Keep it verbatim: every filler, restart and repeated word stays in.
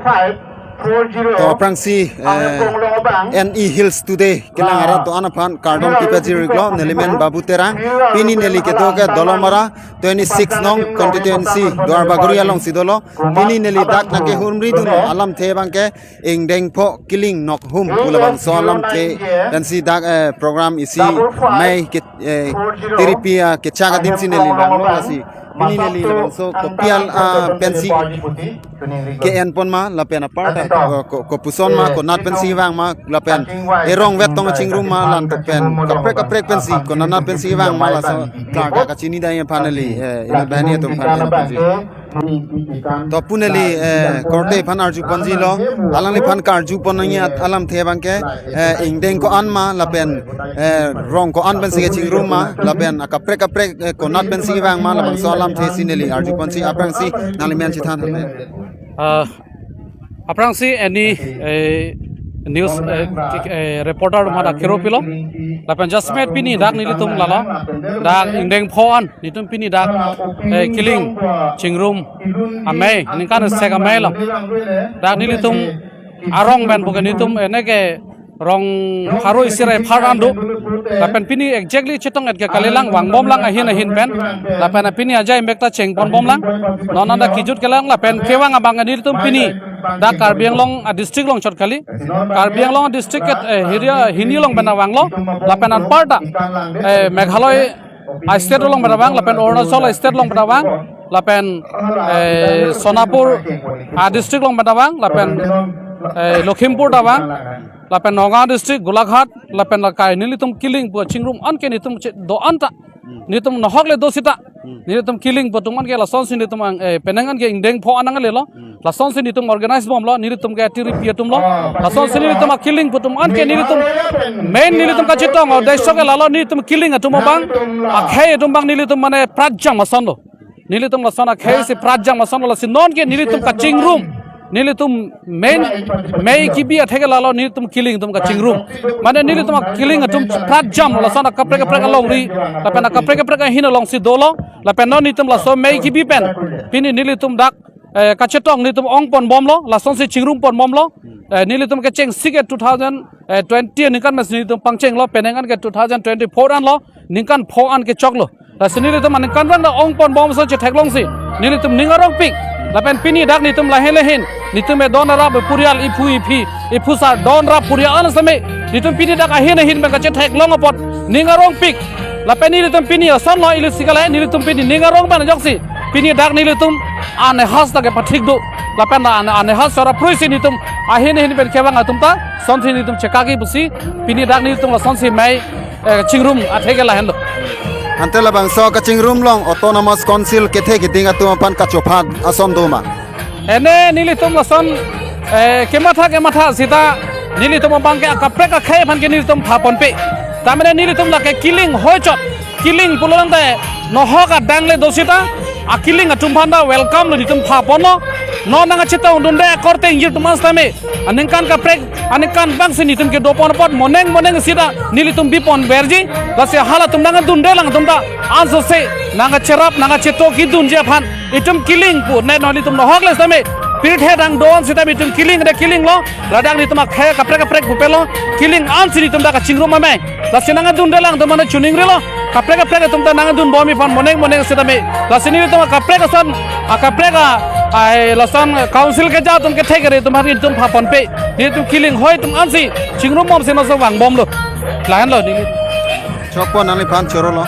Five four zero. To aphrangsi, eh, N E Hills Today kelang arat do-an aphan kardom pipajir iklo, neli men Babu Terang. Pini neli kedo ke Dolamara twenty-six nong constituency, Duar Bagori alongsi dolo. Pini neli dak nangkehumri dun alamthe abangke ingdeng pho kiling nok hum pu labangso alamthe pensi dak, eh, program isi mei ke, eh, tiripi, ah, kechak adim si neli vanglo lasi. Pini neli labangso kopi al, ah, pensi ke-en pon ma lapen apar ta, ko, ko, kopuson ma, konat pensi vang ma lapen erong vet tong chingrum ma, lan to pen kaprek kaprek pensi konat pensi vang ma, laso klardak kachinidam aphan neli, eh, inut banghini atum aphan pensi. To pu neli, eh, korte aphan arju ponjilo, alangliphan karju pon nangji alamthe abangke, eh, ingdeng ko-an ma lapen, eh, rong ko-an pensi kechingrum ma lapen akaprek kaprek, eh, konat pensi vang ma, labangso alamthe si neli arju ponsi aphrangsi nangli men chethan. Ah, aphrangsi N E, eh, news, eh, ki-, eh, reporter atum aphan akero pilo. Lapen jasemet pini dak nelitum lalo, dak ingdeng pho an nelitum pini dak, eh, kiling chingrum amei, ningkan sek amei lo. Dak nelitum arong pen bukan nelitum, eh, neke rong pharo isi ra phar an do. Lapen pini exactly chetong et ke kalilang, vangbomlang ahin ahin pen. Lapen pini ajai mek ta cheng ponbomlang. Non anta kejut kelang lapen kevang abang nelitum pini dak Karbi Anglong a-district along chot kali. Karbi Anglong a-district ke, eh, hiria hini along pen vanglo. Lapen anparta, eh, Meghalaya a-state along pen vang, lapen Arunachal a-state along pen vang, lapen, eh, Sonapur a-district along pen vang, lapen, eh, Lakhimpur ta vang, lapen Nagaon district, Golaghat, lapen lakai nelitum kiling pu chingrum an ke nelitum che-, do-an ta. Nelitum nohok le do sita. Nelitum kiling pu atum an ke lasonsi nelitum ang, eh, penang an ke ingdeng pho an nanglelo. Lasonsi nelitum organize bomlo, nelitum ke tiripi atum lo. Lasonsi nelitum akiling pu atum an ke nelitum main nelitum kachetong, o, dai sok ke lalo nelitum kiling atum abang. Akhei atum abang nelitum mane pratjam ason lo. Nelitum lason akhei si pratjam ason lo, lasi non ke nelitum kachingrum. Nelitum main mei kibi atheke lalo nelitum kiling atum kachingrum. Mane nelitum akiling atum pratjam lason akaprek kaprek alongri. Lapen akaprek kaprek ahin alongsi dolo. Lapen non nelitum laso mei kibi pen pini nelitum dak, eh, kachetong nelitum ong ponbomlo, lasonsi chingrum ponbomlo. Eh, nelitum kecheng si ke two thousand, eh, twenty ningkan mes nelitum pangchenglo, penang an ke two thousand twenty-four an lo, ningkan pho an kechoklo. Lasi nelitum aningkan rang dak ong ponbom ason chetheklongsi nelitum ning arongpik. Lapen pini dak nelitum lahin lahin, nelitum edon arap purial, iphu iphi, iphusar don rap purial an same nelitum pini dak ahin ahin pen kachetheklong apot ning arongpik. Lapen nelitum pini ason lo ili si kali, nelitum pini ning arong pen ajoksi pini dak nelitum anehas dak kepathik do. Lapen dak ane-, anehas chora pruisi nelitum ahin ahin pen kevang atum ta sonsi nelitum chekaki pusi pini dak nelitum lasonsi mei, eh, chingrum atheke lahenlo. Ante labangso kachingrum along Autonomous Council kethe keding atum aphan kachopha ason do ma? Ene nelitum lason, eh, kematha kematha sita nelitum abang ke akaprek akhei aphan ke nelitum pha ponpe. Tamane nelitum lake kiling hoichot, kiling pulo tangte nohok adang le do sita, akiling atum aphan ta welcome lo nelitum pha ponlo. Non nangkachetongdunde akorte ingjir atum an sitame aningkan kaprek, aningkan abangsi nelitum kedo pon apot moneng moneng sita nelitum bi ponverji. Lasi halatum nangkedunde lang atum ta ansose nangkacherap nangkacheto kedunji aphan itum kiling pu ne non itum nohok le sitame pirthe dang don sitame itum kiling de kiling lo. Ladak nelitum akhei kaprek kaprek pupelo, kiling ansi nelitum dak kachingrum amei. Lasi nangkedunde lang atum mane chuning rilo. Kaprek kaprek atum ta nangkedun bomji aphan moneng moneng sitame. Lasi nelitum akaprek ason, akaprek a, ai lason council keja atum kethe kere atum aphan itum pha ponpe. Nelitum kiling hoi atum ansi chingrum bomsi noso vangbomlo. Lahenlo neli. Chokpo nangliphan chorolo.